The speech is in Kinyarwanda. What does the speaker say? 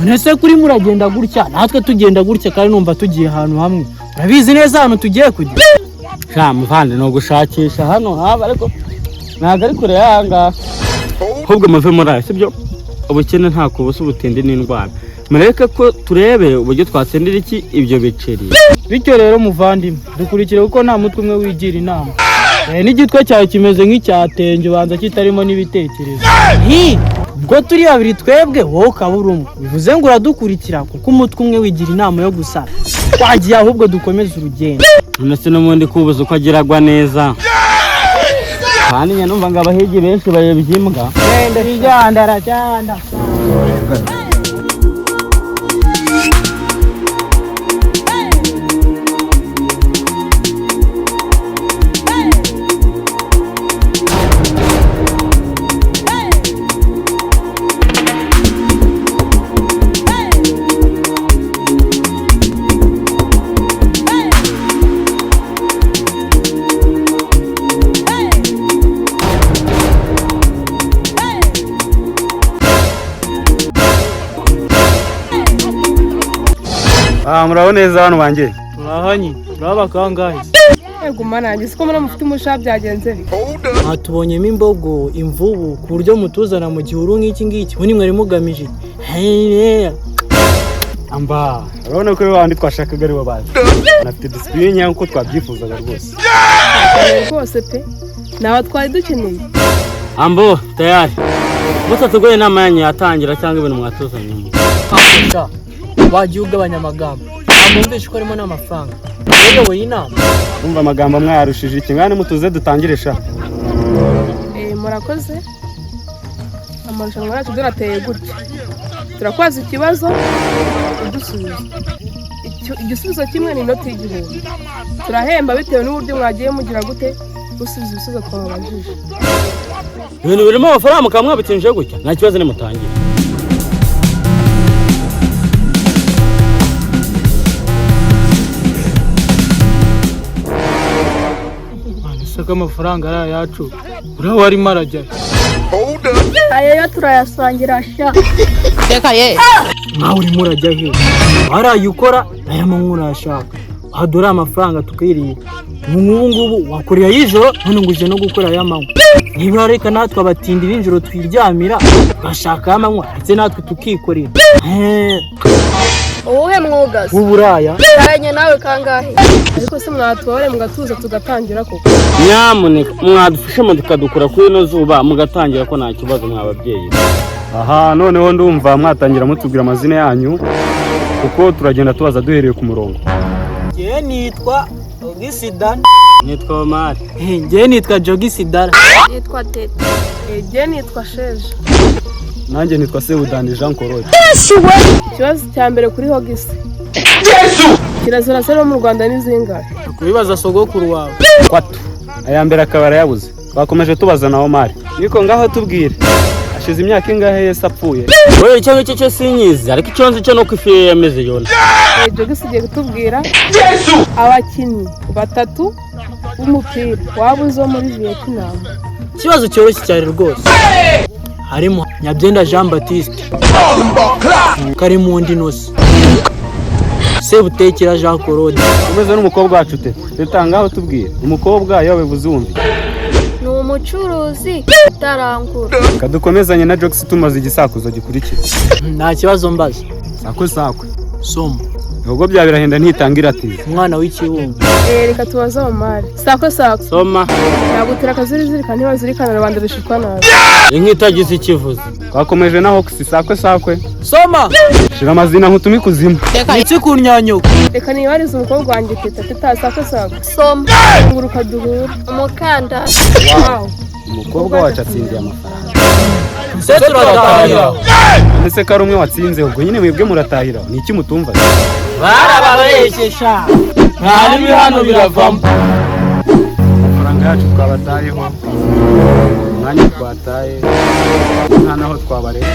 None se kuri muragenda gutya, natwe tugenda gutya, kandi numva tugiye ahantu hamwe? Urabizi neza ahantu tugiye kujya? Sha muvandi, ni ugushakisha hano haba, ariko ntabwo ari kure y'aha ngaha. Ahubwo muve muri aya, sibyo? Ubukene nta kubusa, ubutindi n'indwara. Mureke ko turebe uburyo twatsindira iki ibyo biceri. Bityo rero muvandimwe, dukurikire, kuko nta mutwe umwe wigira inama. N'igitwe cyawe kimeze nk'icyatenge, ubanza kitarimo n'ibitekerezo. Hi! Ubwo turi babiri twebwe, wowe ukaba uri umwe, bivuze ngo uradukurikira, kuko umutwe umwe wigira inama yo gusara. Twagiye, ahubwo dukomeze urugendo. None se n'ubundi kubuza uko agiragwa neza, kandi njya numva ngo abahigi benshi bayobya imbwa. Genda kijyanda aracyanda. Ah, muraho neza hano banjye. Turahanye, turaba kangahe? Yego nanjye siko mbona mufite umusha, byagenze bite? Mwatubonyemo imbogo, imvubu, ku buryo mutuzana mu gihuru nk'iki ngiki? Ubundi mwari mugamije iki? Heya. Amba, urabona ko bandi twashakaga ari bo baje. Banafite discipline nyayo nkuko twabyifuzaga rwose. Rwose pe, ntawe twari dukeneye. Ambo tayari, mutatugoye inama yanyu yatangira cyangwa ibintu mwatuzanyemo? Sha, wagiye ugabanya amagambo, ntabwo wumvishe ko harimo n'amafaranga? Uyoboye inama. Umva, amagambo mwayarushije iki? Ngane mutuze dutangire sha. Murakoze. Amarushanwa yacu dore ateye gutya: turakwaza ikibazo, udusubiza. Igisubizo kimwe ni inoti y'1000. Turahemba bitewe n'uburyo mwagiye mugira gute gusubiza ibisubizo twababajije. Ibintu birimo amafaranga mukaba mwabitinje gutya, nta kibazo, nimutangire. Ese ko amafaranga ari ayacu, uriya arimo arajya? Ayo yo turayasangira sha. Reka ye. Nkawe urimo urajya he? Waraye ukora aya manywa urayashaka, wadura amafaranga tukirira. Ubu ngubu wakoreye ay'ijoro, none ngo uje no gukora ay'amanywa. Niba reka natwe abatindi b'ijoro twiryamira, tugashaka ay'amanywa, ndetse natwe tukikorera. Uwuhe mwuga se? W'uburaya. Yaranye nawe kangahe? Ariko se mwatubabare mugatuza tugatangira koko? Nyamuneka mwadufashe mukadukura kuri ino zuba, mugatangira, ko nta kibazo mwa babyeyi. Aha noneho ndumva mwatangira mutubwira amazina yanyu, kuko turagenda tubaza duhereye ku murongo. Njyewe nitwa Ogisidara. Nitwa Omari. Njyewe nitwa Jogisidara. Nitwa Tete. Jye nitwa Sheja. Nanjye nitwa Sebudandi Jean Claude. Ikibazo cya mbere kuri Hogisi: kirazira se mu Rwanda ni zingahe? Kubibaza sogokuru wawe. Kwatu. Aya mbere akaba arayabuze. Twakomeje tubaza na Omar. Niko ngaho tubwire. Hashize imyaka ingahe Yesu apfuye? Wowe icyo ngicyo cyo sinyizi, ariko icyo nzi cyo ni uko ifi ye yameze yona. Jogisi ugiye kutubwira abakinnyi batatu b'umupira waba uzi wo muri Vietnam. Ikibazo cyoroshye cyane rwose. Harimo Nyabyenda Jean Baptiste, Karimundi Inosi, Sebutekera Jean Claude. Umeze n'umukobwa wacu te. Teta, ngaho tubwire. Umukobwa iyo bivuze wumva iki? Ni umucuruzi utarangura. Reka dukomezanye na Jokes tumaze igisakuzo gikurikira. Nta kibazo, mbaza. Sakwe sakwe. Soma. Ibigo bya birahenda ntitanga iratiza. Umwana w'ikibumba. Reka tubaze Omari. Sako sako. Soma. Nagutera akazirizirika, ntibazirikana rubanda bishukwa nabi. Inka itagize ikivuze. Twakomeje na Hox, sakwe sakwe. Soma. Shira amazina nkutume ikuzimu. Ndetse kunyanyuka. Reka nibarize umukobwa wanjye Teta. Teta, sako sako. Soma. Nguruka duhure. Umukandara. Wow. Umukobwa wacu atsindiye amafaranga. Se turatahira. Ese ko ari umwe watsinze, ubwo nyine mwebwe muratahira? Ni iki mutumva? Barababeshyesha, nta hano biravamo. Amafaranga yacu twabatayeho, umwanya twataye, nta naho twabareba.